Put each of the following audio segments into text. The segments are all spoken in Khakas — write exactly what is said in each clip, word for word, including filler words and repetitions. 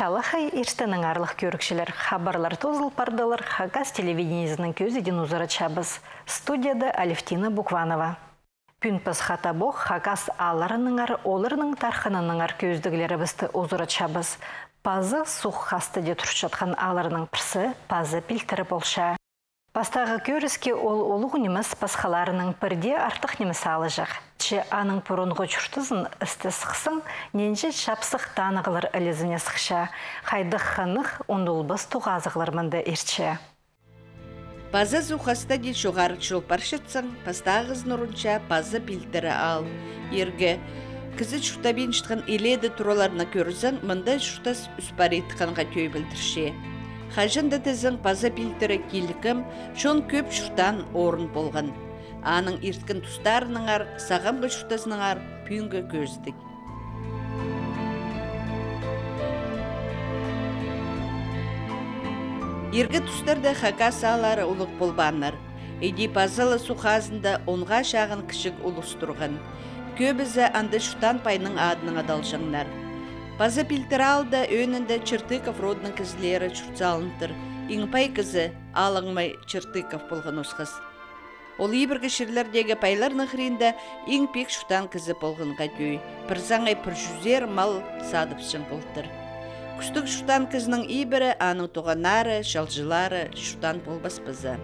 Чалахай иртеннең, аарлығ кӧрігҷілер. Хабарлар тоозыл пардылар. Хакас телевидениезінің кӧзідиин узаратчабыс. Студияда Алевтина Букванова. Пӱӱн пас хатабох хакас аалларынаңар, оларның тархынынаңар кӧзідіглерібісті узаратчабыс. Паза Суғ хастыда турчатхан аалларның пірсі Паза пилтірі полча. Пастағы кӧріске ол улуғ нимес пасхаларынаң пірдее артых нимес алҷых. Че аның пурунғы чуртазын істе сыхсаң, нинҷе чапсых танығлар ілезіне сыхча, хайдағ хынығ, ундулбас тоғазығлар мында иртче. Паза Суғ хастыда чоғарых чол парчатсаң, пастағызын урунча Паза пилтірі аал. Иргі кізі чуртабинчатхан илееде тураларны кӧрзең, мында чуртас ӱс паритханға тӧӧй пілдірче. Хаҷан даа тізең, Паза пилтірі килкім, чон кӧп чуртаан орын полған. Аның ирткен тустарынаңар, сағамғы чуртазынаңар пӱӱнгі кӧзідіг. Иргі тустарда хакас ааллары улуғ полбааннар. Іди Паза ла Суғ хазында онға чағын кічіг улус турған. Кӧбізі анда чуртаан пайның адынаң адалҷаңнар. Паза пилтірі аалда ӧӧнінде Чертыков родының кізілері чурт салынтыр. Иң пай кізі Алаңмай Чертыков полған осхас. Ол ибіргі чирлердегі пайларның хыринда иң пик чуртаан кізі полғанға тӧӧй, пір саңай пір чӱзер мал садыбысчаң полтыр. Кӱстіг чуртаан кізінің ибірі, аның туғаннары, чалҷылары чуртаан полбас паза.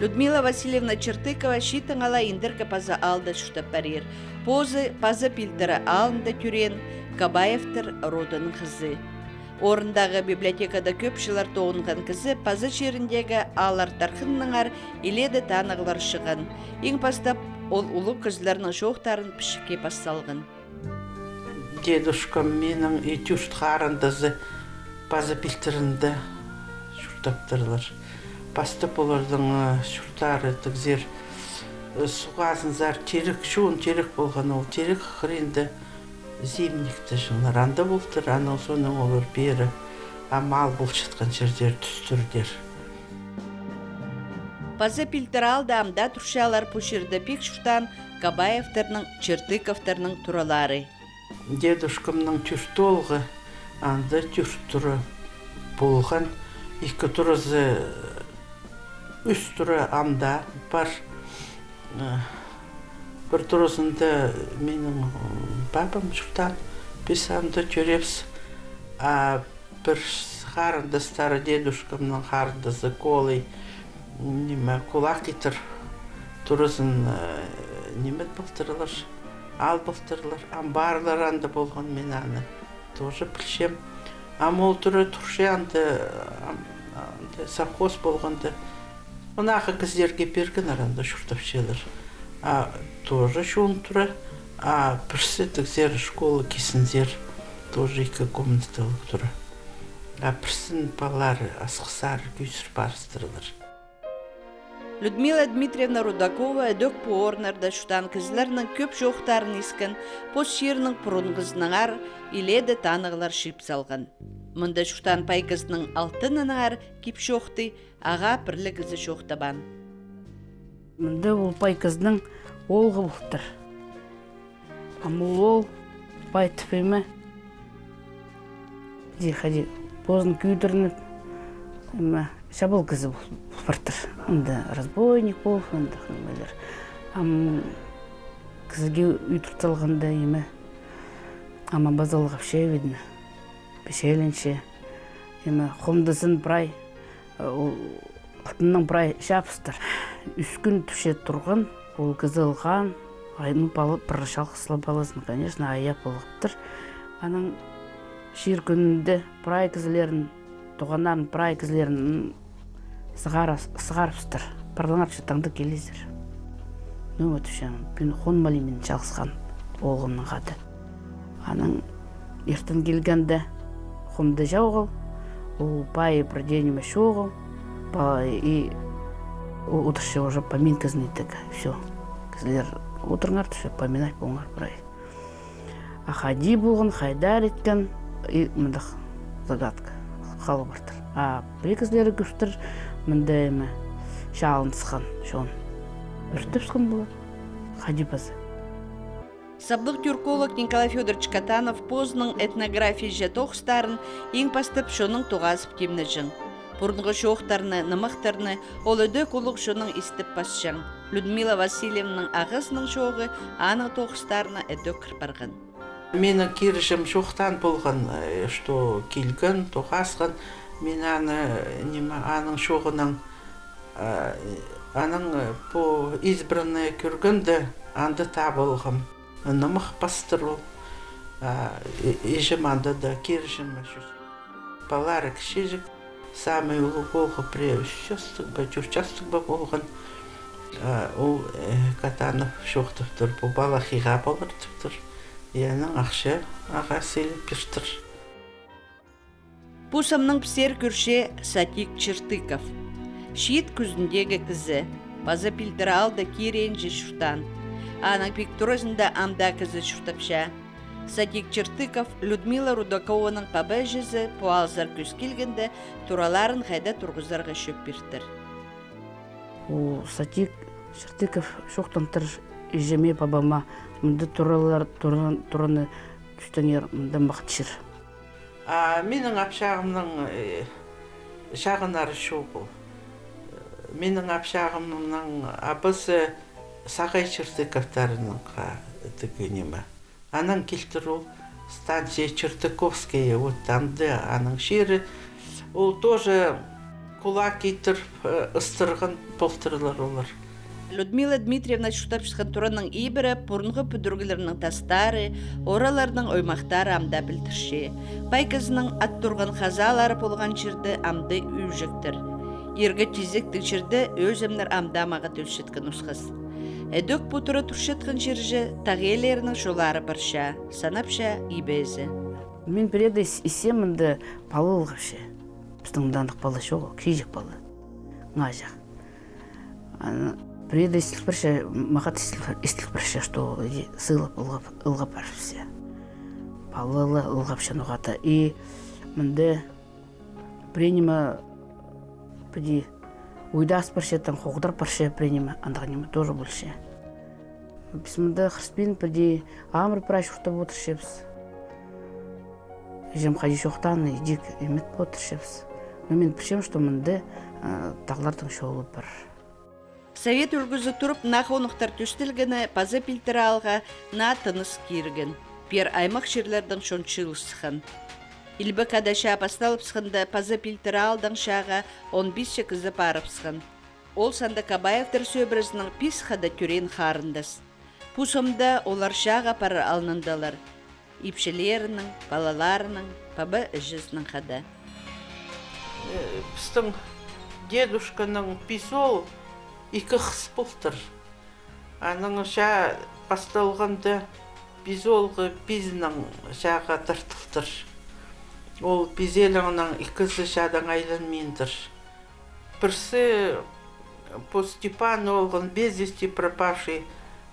Людмила Васильевна Чертыкова чииттең ала Индіркі Паза аалда чуртап парир. Позы Паза пилтірі аалында тӧреен Кабаевтер родының хызы. Орындағы библиотекада кӧп чыллар тоғынған кізі Паза чиріндегі ааллар тархынынаңар илееде танығлар чыған. Иң пастап ол улуғ кізілернің чоохтарын пічікке пас салған. Дедушкам минің и тӧрт харындазы Паза пилтірінде чуртаптырлар. Пастап оларның, э, чурттары тігзер, э, суғ хазынзар, терек, чоон терек полған, ол терек хыринда зимникте чоннар анда полтыр, анаң соонаң олар пеер, а, мал полчатхан чирдер тӱстірдер. Паза пилтірі аалда ам даа турчалар. Пу чирде пик чуртаан Кабаевтернің, Чертыковтарның туралары. Дедушкамның тӧрт оолғы, анда тӧрт тура полған, ікі туразы, ӱс тура ам даа пар. Э, пір туразында минің, м, папам чуртаан, піс анда тӧреебіс. А пір харындастары, дедушкамның харындазы Колай, ниме, Кулакитер туразын, э, ниме полтырлар, ал полтырлар, амбарлар анда полған, мин аны тоже пілчем. Ам ол тура турча анда, ам, анда совхоз полғанда, мынағы кізілерге пиргеннер, анда чуртапчалар. А тоже чоон тура, а пірсі тігзер школа кизінзер, тоже ікі комнаталығ тура. А пірсін палалары асхыссар, кӧзір парыстырлар. Людмила Дмитриевна Рудакова ідӧк пу орыннарда чуртаан кізілернің кӧп чоохтарын искен, пос чирінің пурунғызынаңар илееде танығлар чыып салған. Мында чуртаан пай кізінің алтынынаңар кип-чоохты ағаа пір ле кізі чоохтабаан. Мында ол пай кізінің оолғы полтыр. Ам ол оол пай тіп, име, иди, хайди, позын кӧдірініп, име, чабал кізі пол-, пол партыр. Анда разбойник пол, анда хынмайлар. Ам кізіге ӱдір салғанда, име, ам абазалығ апча, видно, пешеленче, име, хомдызын прай, ол алтыннаң прай чаабыстыр. Ӱс кӱн тіпче турған, ол кізі ылған, ай, ну, пала-, пір чалғыс ла палазын, конечно, ая полғаптыр. Анаң чир кӱнінде прай кізілерін, туғаннарын, прай кізілерін, м, сығара-, сығарыбыстыр. Парлаңар, че таңда килізер. Ну вот, всё, пӱӱн хонмалим мин чалғысхан оолғымның хада. Анаң иртен килгенде, хомды чоғыл, ол пай пір дее ниме чоғыл, па-, и о-, одырча уже поминказын итеге. Всё. Кізілер одырыңар, всё, поминать полыңар прай. А хайди полған, хайдар иткен, и мындағ загадка хал партыр. А пірее кізілері кӧртір, мында, име, чалынысхан чон. Ӧртепскен полар. Хайди паза. Саблығ тюрколог Николай Фёдорович Катанов позының этнографиязы тоғыстарын иң пастап чоннаң тоғазып тимнеҷең. Пурунғы чоохтарны, нымахтарны ол ідӧк улуғ чоннаң истіп пасчаң. Людмила Васильевнаның ағазының чооғы аның тоғыстарына ідӧк кір парған. Минің кирҷім чоохтаан полған, э, что килген, тоғасхан. Мин аны, ниме, аның чооғынаң, э, аның, э, пу избранное кӧргенде, анда таап алғам. Нымах пастыр ол. А, и-, іҷем анда даа, кирҷім, палалары кічіҷек. Самый улуғ оолғы пірее ӱс частығ ба, тӧрт частығ ба полған. А, ол, э, Катанов чоохтаптыр, пу пала хыйға полар тіптір. И анаң ахча ағаа сыйлап пиртір. Пу самнаң пісер кӧрче Сатик Чертыков. Чиит кӱзіндегі кізі, паза Пилтір аалда киренҷе чуртаан. Аның пик туразында ам даа кізі чуртапча. Сатик Чертыков, Людмила Рудакованың паба-іҷезі, пу аалзар кӧс килгенде, тураларын хайда турғызарға чӧп пиртір. Ол Сатик Чертыков чоохтантыр іҷеме, пабама, мында туралар, туран-, тураны тӱстеңер, мында мах чир. А минің апчағымның, э, чағыннары чоғыл. Минің апчағымның абазы Сағай Чертыковтарның ха-, тігі ниме. Анаң килтір ол станция Чертыковская, вот анда аның чирі. Ол тоже кулак итіріп, э, ыстырған полтырлар олар. Людмила Дмитриевна чуртапчатхан тураның ибіре пурунғы пӱдіріглернің тастары, ораларның оймахтары ам даа пілдірче. Пай кізінің ат турған хазаалары полған чирде амды ӱӱҷектер. Иргі тизектіг чирде ӧзімнер ам даа мағат ӧсчеткен осхас. Ідӧк пу тура турчатхан чирҷе тағиилернің чоллары парча, санапча иб ээзі. Мин пірееде ис-, иссем, мында пала ылғапча. Пістің мында андағ пала чоғыл, кічіҷек пала. Ңаҷах. Аны пірееде истіл парча, мағат истіл, истіл парча, что сыйлап ылғап, ылғап парыбысча. Пала ла ылғапча ноға-да. И мында пірее ниме піди уйдас парча, таң хоғдар парча, пірее ниме, андағ ниме тоже полча. Піс мында хырыспин піди амыр прай чуртап одырчабыс. Іҷем хайди чоохтаан, идӧк ниме одырчабыс. Но мин пілчем, что мында, а, тағларның чолы пар. Совет ӱлгӱзі турып, наа хонухтар тӧстелгені паза Пилтір аалға наа тыныс кирген. Пеер аймах чирлердең чон чыылыс сыххан. Илбек Ада чаа пасталыбысханда, паза Пилтір аалдаң чааға он пис че кізі парыбысхан. Ол санда Кабаевтер сӧбірезінің пис хада тӧреен харындас. Пу сомда олар чааға парар алнындалар. Ипчілерінең, палаларынаң, паба-іҷезінең хада. Э, пістің дедушканың пис оол, ікі хыс полтыр. Анаң чаа пасталғанда, пис оолғы пизінең чааға тартылтыр. Ол пизелеңнең ікізі чаадаң айланминдыр. Пірсі пу Степан оолғын, без вести пропавший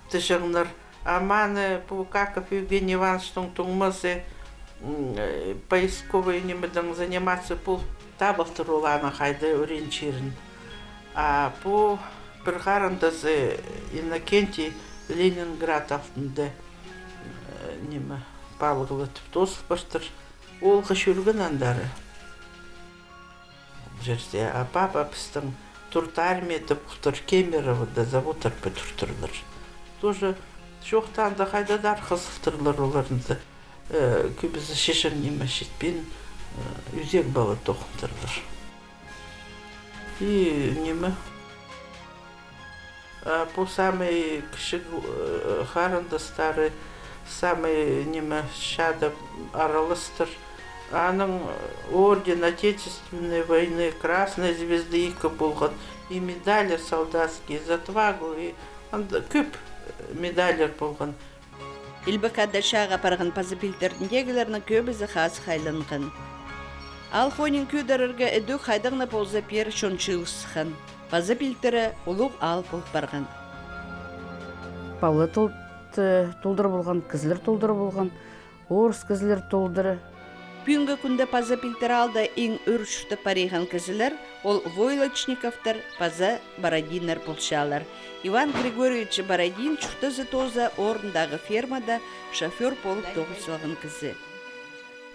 тіҷеңнер. А маны пу Каков Евгений Ивановичтің туңмазы, м, э, поисковый нимедең заниматься пол, табылтыр ол аны хайда ӱренчерін. А пу пір харындазы Иннокентий Ленинград алтында, э, ниме, палығлатып тоозыл партыр. Оолғы чӧрген андары. Чирде, а папа пістің турт армияда полтыр, Кемеровода заводтар пӱдіртірлер. Тоже чоохтаанда хайдадыр хызылтырлар оларны. Э, кӧбізі чиҷең ниме читпин, э, ӱзек пала тоғынтырлар. И ниме. А пу самый кічіг, э, харындастары, самый ниме, чаада араластыр. Аның орден Отечественной войны, Красной Звезды ікі полған, и медали солдатские, за отвагу, и анда кӧп медальлер полған. Илбек Ада чааға парған паза Пилтіріндегілернің кӧбізі хазых айланған. Аал хонин кӧдірерге ідӧк хайдаң на полза пеер чон чыылыс сыххан. Паза Пилтірі улуғ аал пол парған. Пала тол-, т-, толдыра полған, кізілер толдыра полған, орыс кізілер толдыра. Пӱӱнгі кӱнде паза Пилтір аалда иң ӱр чуртап париған кізілер Ол Войлочниковтар паза Бородиннар полчалар. Иван Григорьевич Бородин чуртазы тооза орындағы фермада шофёр полып тоғын салған кізі.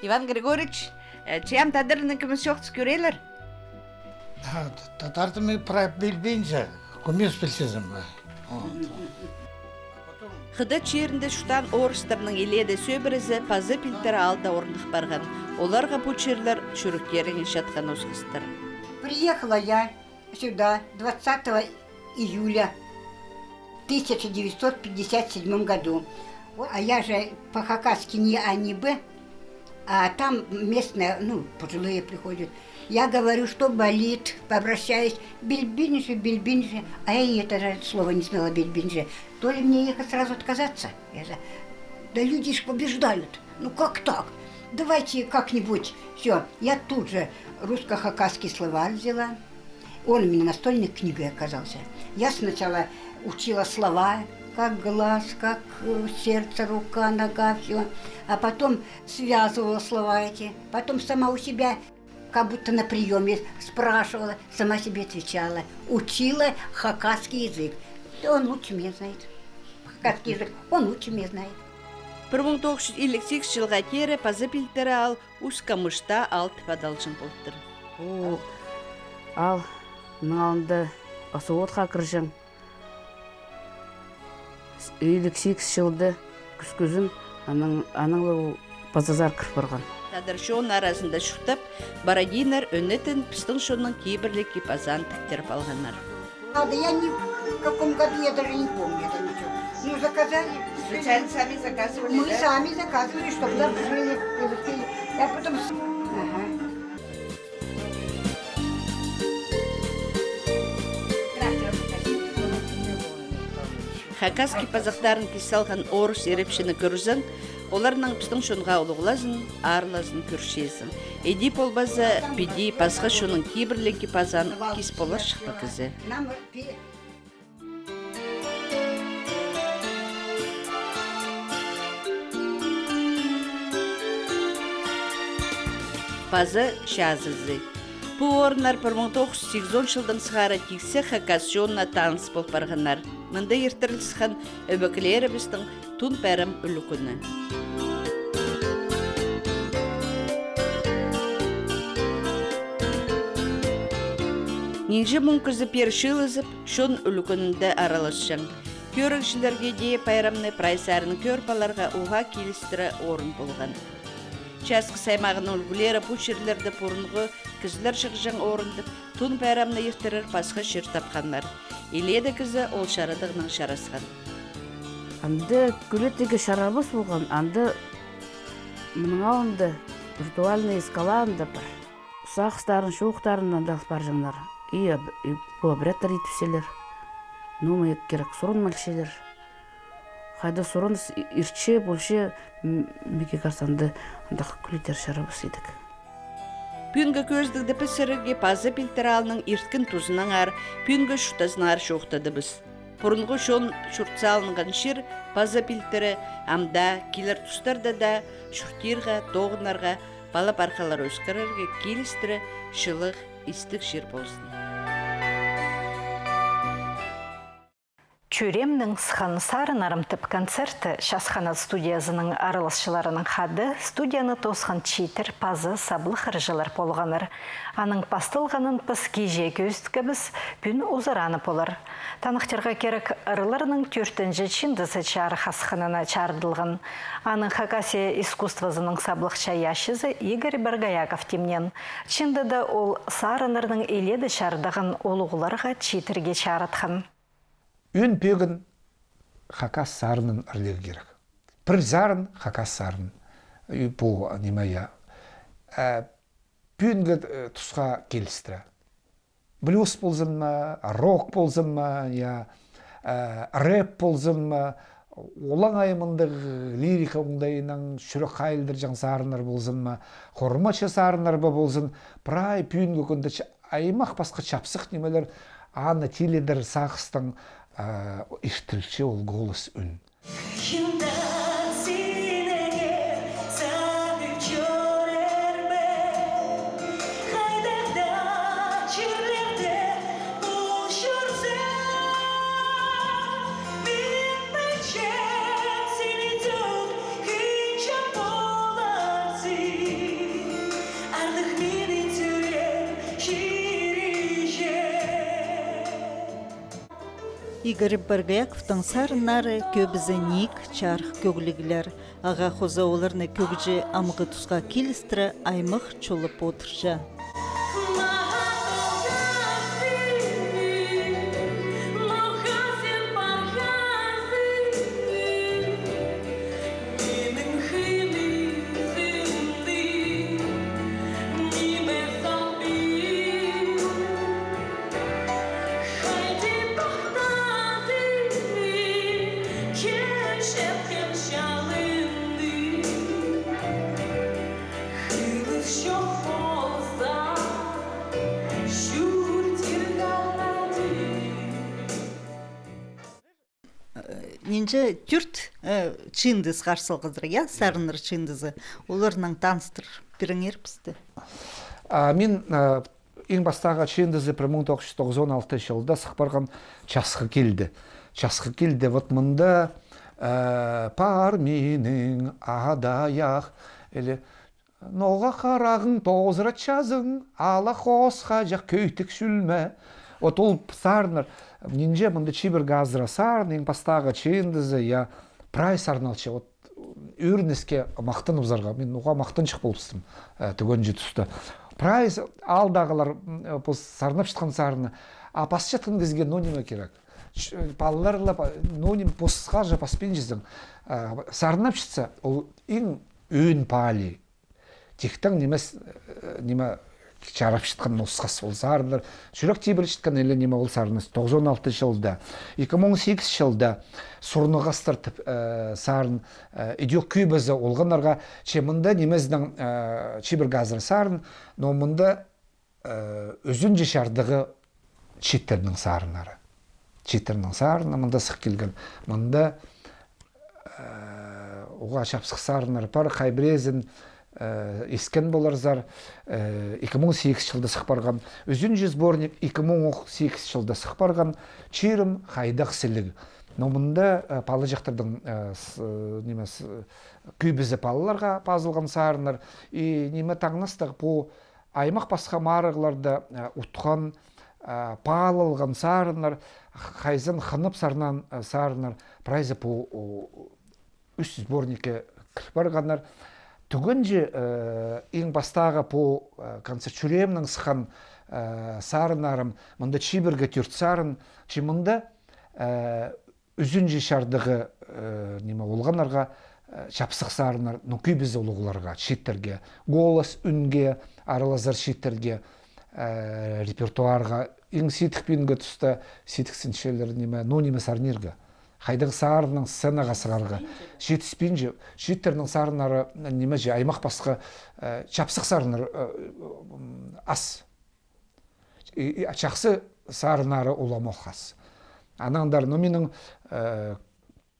Иван Григорьевич, э, че ам тадарларны кӧмес чоохтас кӧрерлер? А, та-, тадарды мин прай пілбинчем, кӧмес пілчезім. Вот. Хыдат чирінде чуртаан орыстарның илееде сӧбірезі паза пилтірі аалда орных парған. Оларға пу чирлер чӱректеріне чатхан осхастар. Приехала я сюда двадцатого июля тысяча девятьсот пятьдесят седьмом году. Вот, а я же по-хакасски не а, не б, а там местные, ну, пожилые приходят. Я говорю, что болит, обращаюсь, бильбинже, бильбинже. А я это же слово не знала, бильбинже. То ли мне ехать сразу отказаться? Я же, да люди ж побеждают. Ну как так? Давайте как-нибудь. Всё, я тут же русско-хакасский словарь взяла. Он у меня настольной книгой оказался. Я сначала учила слова, как глаз, как, э, сердце, рука, нога, всё. А потом связывала слова эти. Потом сама у себя, как будто на приёме, спрашивала, сама себе отвечала. Учила хакасский язык. Да он лучше меня знает. Хакасский язык он лучше меня знает. Пір муң тоғыс чӱс илиг сигіс чылға теере паза пилтірі аал Усть-Камышта аал тіп адалҷаң полтыр. Пу аал, мының алнында совхозха кірҷең. Илиг сигіс чылда кӱскӱзін, анаң, анаң ла ол пазазар кір парған. Тадар чон аразында чуртап, Бородиннар ӧнетін пістің чонның кибірліг кип-азаан тіктіріп алғаннар. А, да я ни в каком году, я даже не помню это ничего. Ну, заказали. Специально сами заказывали, да? Мы сами заказывали, чтобы нам пришили. Я потом с-, ага. Хакас кип-азахтарын кис салған орыс ирепчіні кӧрзең, оларның пістің чонға улуғлазын, аарлазын кӧрчезің. Іди полбаза, піди пасха чонның кибірліг кип-азаан кис поларҷых па кізі? Паза чазызы. Пу орыннар пір муң тоғыс чӱс сигізон чылдаң сығара тиксі хакас чонына таныс пол парғаннар. Мында иртіріліскен ӧбекелерібістің Тун пайрам ӱлӱкӱні. Нинҷе муң кізі пеер чыылызып, чон ӱлӱкӱнінде араласчаң. Кӧрігҷілерге дее пайрамны прай сарин кӧріп аларға уғаа килістіре орын полған. Часхы саймағының ӱлгӱлері пу чирлерде пурунғы кізілер чығҷаң орын тіп, Тун пайрамны иртірер пасха чир тапханнар. Илееде кізі ол чарадығнаң чарасхан. Анда кӱлетігі чарабас полған, анда мының алнында виртуальный скала анда пар. Сағыстарын, чоохтарын анда алып парҷаңнар. И об-, и пу обрядтар итіпчелер. Ноо ма кирек сурынып алчалар. Хайда сурыныс и-, иртче, полча, м-, меге кӧрзе, анда андағ кӱлеттер чарабас идік. Пӱӱнгі кӧзідігде піс сірерге паза пилтірі аалның ирткен тузынаңар, пӱӱнгі чуртазынаңар чоохтадыбыс. Пурунғы чон чурт салынған чир паза пилтірі, амды, килер тустарда даа чуртирға, тоғынарға, пала-пархалар ӧскірерге килістіре чылығ, истіг чир ползын. «Чӱреемнең сыххан сарыннарым» тіп концертте Час Ханат студиязының араласчыларынаң хада студияны тоосхан чииттер паза саблығ ырҷылар полғаннар. Аның пасталғанын піс кичее кӧзіткебіс, пӱӱн узараны полар. Таныхтирға кирек, ырыларның тӧртінҷі чыындызы чарых асхынына чарыдылған. Аның Хакасия искусствозының саблығ чайаачызы Игорь Боргояков тимнеен. Чыындыда ол сарыннарның илееде чардығын улуғларға чииттерге чарытхан. Ӧӧн пӧгін хакас сарынын ырлирға кирек. Пір сарын хакас сарын. Э, пу, ниме, я. Э, пӱӱнгі, э, тусха килістіре. Блюз ползын ма, рок ползын ма, я, э, рэп ползын ма, олаңай мындағ лирика оңдайынаң чӱрек хайылдырҷаң сарыннар ползын ма, хормачы сарыннар ба ползын, прай пӱӱнгі кӱнде ч-, аймах пасха чапсых нимелер, аны тиледір сағыстаң, э, иртірілче ол голос ӱн. Кӱн даа синеңер сағынып чӧрер бе, хайдағ даа чир Игорь Боргояковтың сарыннары кӧбізі ниик чарых кӧгліглер. Ағаа хоза оларны кӧгҷі амғы тусха килістіре аймах чолап одырча. Э, нинҷе тӧрт, э, чыындызы харсалғазар, я, сарыннар чыындызы. Оларнаң таныстыр пиріңер пісті. А, мин, э, иң пастағы чыындызы пір муң тоғыс чӱс тоғызон алтынҷы чылда сых парған «Часхы килді». «Часхы килді», вот мында, э, пар минің адайах, или «Ноға харағың тозыратчазың, ала хосхаҷах кӧйтік чӱлме». Вот ол сарыннар, нинҷе мында чибіргі азыра сарын, иң пастағы чыындызы, я, прай сарналча, вот, ӧрініске, махтаныбызарға, мин уғаа махтанҷых полыбыстым, э, тӱгенҷі туста. Прай с-, аалдағылар, м, э, пос сарнапчатхан сарынны, а пасчатхан кізіге, ну, ниме кирек? Ч-, палалар ла па-, ну, ниме, посхаҷа паспинчазың. Э, сарнапчатса, ол иң ӧӧн паалии. Тиктең нимес, э, ниме, чарапчатхан нусхас ол сарыннар. Чӱрек тибірчеткен или ниме ол сарыннас. Тоғызон алтынҷы чылда, ікі муң сигізінҷі чылда «Сурнығастар» тіп, э, сарын, э, идӧк кӧбізі олғаннарға, че мында нимезінең, э, чибіргі азыра сарын, но мында э, ӱзінҷі чардығы чииттернің сарыннары. Чииттернің сарыны мында сых килген. Мында, э, уғаа чапсых сарыннар пар, хай пірезін, э, искен поларзар, э, ікі муң сигізінҷі чылда сых парған. Ӱзінҷі сборник ікі муң он сигізінҷі чылда сых парған, «Чирім хайдағ сіліг». Но мында, э, палаҷахтарның, э, с-, э, ниме, с-, кӧбізі палаларға пазылған сарыннар. И ниме таңнастығ, пу аймах пасха марығларда, э, утхан, э, паалалған сарыннар, хайзын хынып сарнаан, э, сарыннар, прайзы пу, о, ӱс сборникке кір парғаннар. Тӱгенҷі, э, иң пастағы пу, э, концерт чӱреемнең сыххан, э, сарыннарым, мында чибіргі тӧрт сарын, че мында, э, ӱзінҷі чардығы, э, ниме, олғаннарға, э, чапсых сарыннар, ну, кӧбізі улуғларға, чииттерге, голос, ӱнге аралазар чииттерге, э, репертуарға, иң сидік пӱӱнгі туста сидіксінчелер, ниме, ну, ниме сарнирға. Хайдағ сарынның сценаға сығарға. Читіспинче, чииттернің сарыннары, ниме че, аймах пасха, э, чапсых сарыннар, э, м, ас. И, и чахсы сарыннары уламох ас. Анаңар, ну, минің, э,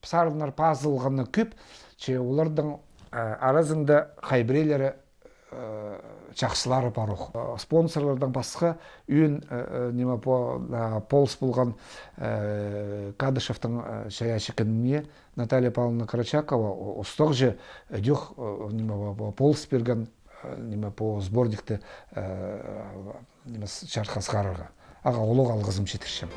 сарыннар пазылғаны кӧп, че олардың, э, аразында хай пірелері, э, чахсылары пар ох. Э, спонсорлардаң пасха ӧӧн, э, э, ниме, по, а, полыс полған, э, Кадышевтің, э, чайаачы кініне Наталья Павловна Карачакова, о-, устағҷы, э, дюх, э, ниме, по, по, полыс пирген, э, ниме, по сборникті, э, ниме, с-, чарыхха сығарарға. Ағаа улуғ алғызым читірчем.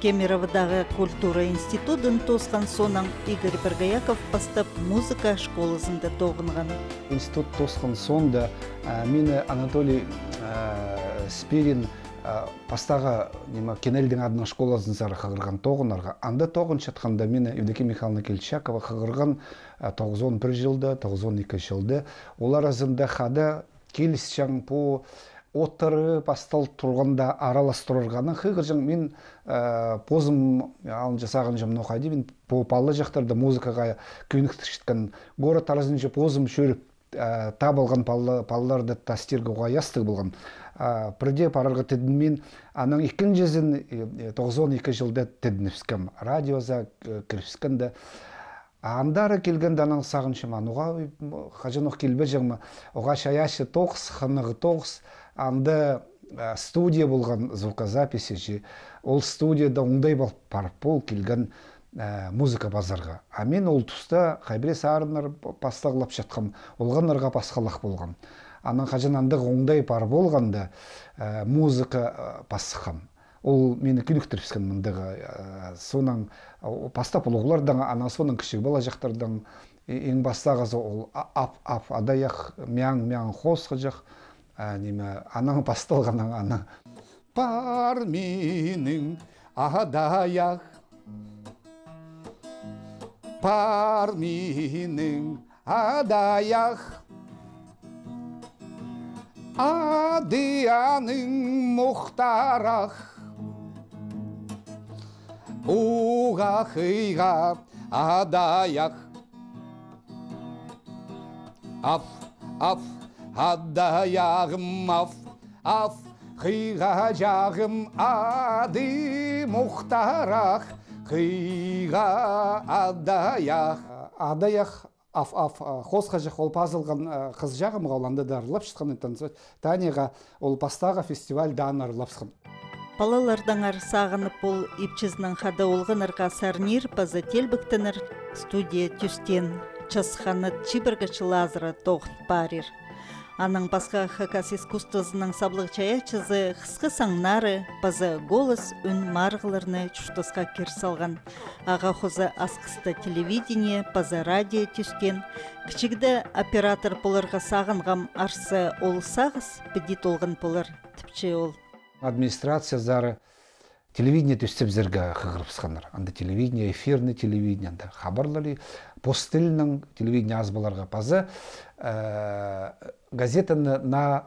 Кемероводағы культура институдын тоосхан соонаң Игорь Боргояков пастап музыка школазында тоғынған. Институт тоосхан соонда, а, мині Анатолий, а, Спирин, а, пастағы, ниме, Кенелдің адынаң школазынзар хығырған тоғынарға. Анда тоғынчатханда мині Евдокия Михайловна Кильчакова хығырған, а, тоғызон пір чылда, тоғызон ікі чылда. Ол аразында хада килісчең пу оттары пастал турғанда аралас турарға. Анаң хығырҷаң мин, э, позым алынҷа сағынҷам, ноға даа мин пу палаҷахтарды музыкаға кӧніктірчеткен. Город аразынҷа позым чӧріп, э, табылған пала-, палаларды тастирға уғаа ястығ полған. А, пірдее парарға тидінмин, анаң ікінҷізін, э, э, тоғызон ікі чылда тидінібіскем. Радиозар, э, кірібіскенде. А андар килгенде анаң сағынчам, а ноға, м, хаҷанох килбеҷең ме, уғаа чайаачы тоғыс, хынығ тоғыс, анда, а, студия полған, звукозаписи чи, ол студияда оңдай пол-, пар пол килген, а, музыка пазарға. А мин ол туста хай пірее сарыннар п-, пастағлапчатхам, олғаннарға пасхалах полған. Анаң хаҷан андағ оңдай пар полғанда, а, музыка, а, пасхам. Ол мині кӧніктірібіскен мындағ, а, соонаң, а, о, пастап улуғлардаң, анаң соонаң кічіг палаҷахтардаң, и-, иң пастағызы ол а-, ап, ап, адайах, мяң, мяң хоосхаҷах, а, ниме, анаң пасталғаннаң ана. Пар минің адайах, пар минің адайах. Ады аның Мухтарах. Уғаа хыйға адайах. Аф, аф, адайағым, аф, аф, хыйғаҷағым ады Мухтарах, хыйға адайах. Адайах, аф, аф, а, хоосхаҷах ол пазылған, а, хызыҷағымға, ол анда даа ырлапчатхан, танцевать. Таняға ол пастағы фестивальдаң ырлапсхан. Палалардаңар сағынып, ол ипчізінең хада олғаннарға сарнир паза теелбектенер. Студия тӧстеен час ханат чибіргі чыл азыра тоғын парир. Анаң пасха хакас искусствозының саблығ чайаачызы хысхы саңнары паза голос ӱн марығларны чуртасха кир салған. Ағаа хоза Асхыста телевидение паза радио тӧстеен. Кічігде оператор поларға сағынғам, арса, ол сағыс піди толған полар, тіпче ол. Администрациязар телевидение тӧстебізерге хығырыбысханнар. Анда телевидение, эфирный телевидение, анда хабарлар и пос тілінең телевидение азып аларға. Паза, э, газетаны на,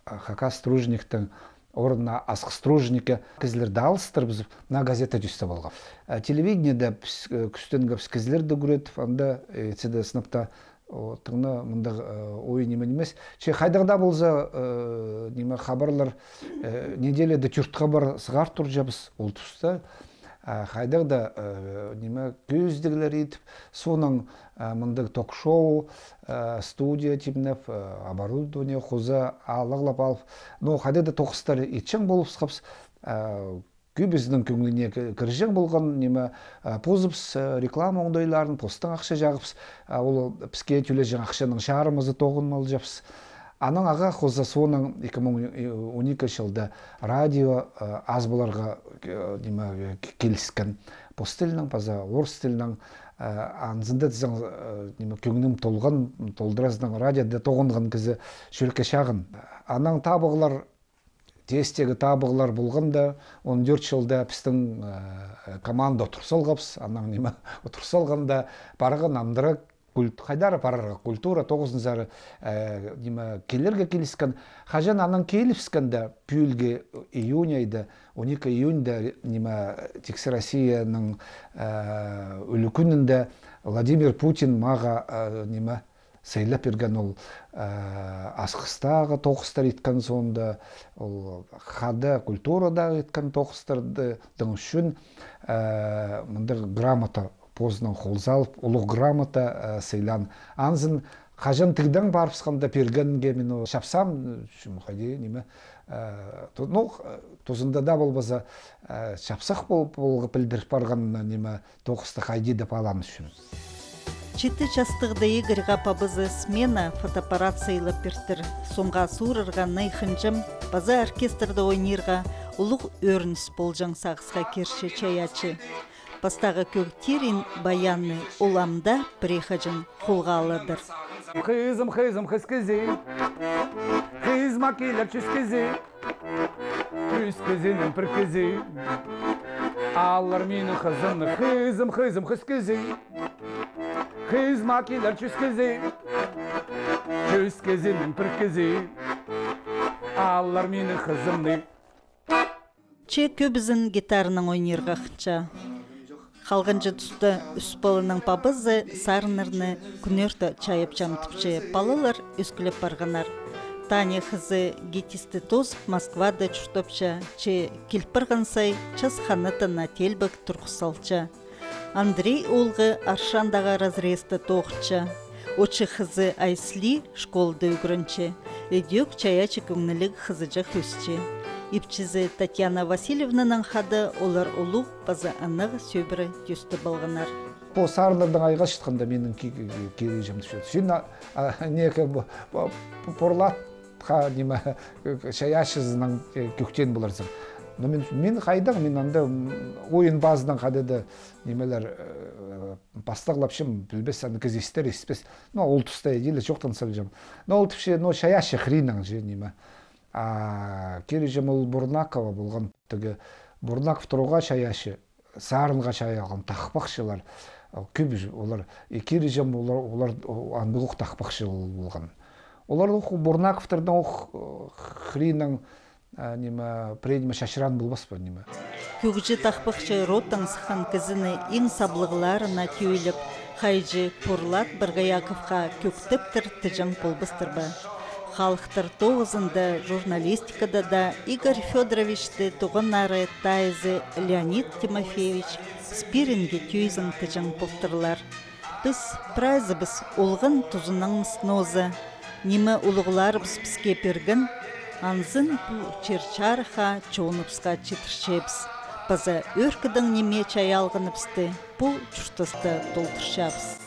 э, хакас тружениктің орнына асхыс труженики кізілерді алыстырыбызып, на газета тӧстеп алғам. Э, телевидениеде піс, э, кӱстенгебіс кізілерді кӱретіп, анда, э, итсе дее сынап та, о, тың на мындағ, э, ой ниме нимес. Че хайдағ даа полза, э, ниме, хабарлар, э, неделяда тӧрт хабар сығар турчабыс ол туста. Э, хайдағ даа, э, ниме, кӧзідіглер итіп, соонаң, э, мындағ ток-шоу, э, студия тимнеп, э, оборудование хоза алығлап алып. Ну, хайдағ даа тоғыстар итчең полыбысхабыс, э, кӧбізінің кӧңніне кі-, кірҷең полған, ниме, а, позыбыс, а, реклама оңдайларын, постаң ахча чағыбыс, а, ол піске тӧлеҷең ахчаның чарымызы тоғын алҷабыс. Анаң ағаа хоза соонаң ікі муң он ікі чылда радио, а, азып аларға, э, ниме, э, к-, киліскен. Пос тілінең, паза орыс тілінең, а, анзында тізең, э, ниме, кӧңнім толған, толдыразынаң радиода тоғынған кізі чӱрекке чағын. Анаң табығлар Тестегі табығлар полғанда, он тӧрт чылда пістің, э, команда одыр салғабыс, анаң ниме, одыр салғанда, парған андыра культ-, хайдар парарға культура тоғызынзар, э, ниме, килерге киліскен. Хаҷан анаң килібіскенде, пӱӱлгі июнь айда, он ікі июньда, ниме, тиксі Россияның, э, ӱлӱкӱнінде Владимир Путин маға, э, ниме, сыйлап пирген ол, э, Асхыстағы тоғыстар иткен соонда, ол хада культурадағы иткен тоғыстардың ӱчӱн, э, мындағ грамота позынаң хол салып, улуғ грамота, э, сыйлаан. Анзын хаҷан тігдең парыбысханда пиргенге мин ол чапсам, чым хайди, ниме, э, ту-, ну, х-, тузында даа полбаза, э, чапсах пол-, полғы пілдіріп парған, ниме, тоғысты хайди даа паалаан ӱчӱн. Читі частығда Игорьға пабазы Смена фотоаппарат сыйлап пиртір. Сомға суурарға ный хынҷам, паза оркестрде ойнирға улуғ ӧрініс полҷаң сағысха кирче чайаачы. Пастағы кӧг тирин баянны ол ам даа пірее хаҷан холға аладыр. Хызым, хызым, хыс кізі, хызыма килер чӱс кізі. Чӱс кізінең пір кізі алар минің хызымны. Хызым, хызым, хыс кізі, хызыма килер чӱс кізі. Чӱс кізінең пір кізі алар минің хызымны. Че кӧбізін гитаранаң ойнирға хынча. Халғанҷы туста ӱс паланың пабазы сарыннарны кӱнӧрте чайапчам тіпче, палалар ӧскілеп парғаннар. Таня хызы ГИТИС-ті тоозып, Москвада чуртапча, че кил парған сай час ханатына теелбек турғыс салча. Андрей оолғы Аршандағы разрезте тоғынча. Очы хызы Айсли школада ӱгренче. Ідӧк чайаачы кӧңніліг хызыҷах ӧсче. Ипчізі Татьяна Васильевнанаң хада олар улуғ паза ынағ сӧбіре тӧстеп алғаннар. Пу сарыннардаң айғасчатханда минің ки-, ки-, кирі чам тӱсче. Син, а, а, неке пу-, пу-, пу-, пурлатха, ниме, чайаачызынаң, э, кӧктеен поларзың. Но мин, мин хайдаң, мин анда, м, ойын пазынаң хайда-да нимелер, э, пастағлапчам, пілбес, аны кізі истер, испес. Но ол туста иди ле чоохтан салҷам. Но ол тіпче, но чайаачы хыриннаң чи ниме. А кирҷем ол Бурнакова полған, тігі Бурнаков турға чайаачы, сарынға чайалған тахпахчылар, а, кӧп чи олар, и кирҷем олар, олар, о, андағ ох тахпахчы полған. Олар ох Бурнаковтардаң ох, э, хыриннаң, а, ниме, пірее-ниме чачыраан полбас па ниме. Кӧгҷі тахпахчы родтаң сыххан кізіні иң саблығларына тӧӧйлеп, хайҷы Пурлат Боргояковха кӧктептір тіҷең полбастар ба. Халыхтар тоғызында, журналистикада даа Игорь Фёдоровичті туғаннары тайызы Леонид Тимофеевич Спиринге тӧӧйзең тіҷең полтырлар. Піс прайзыбыс олған тузынаңмыс нооза. Ниме улуғларыбыс піске пирген, анзын пу чир-чарыхха чоныбысха читірчебіс. Паза ӧӧркідең ниме чайалғаныбысты пу чуртаста толдырчабыс.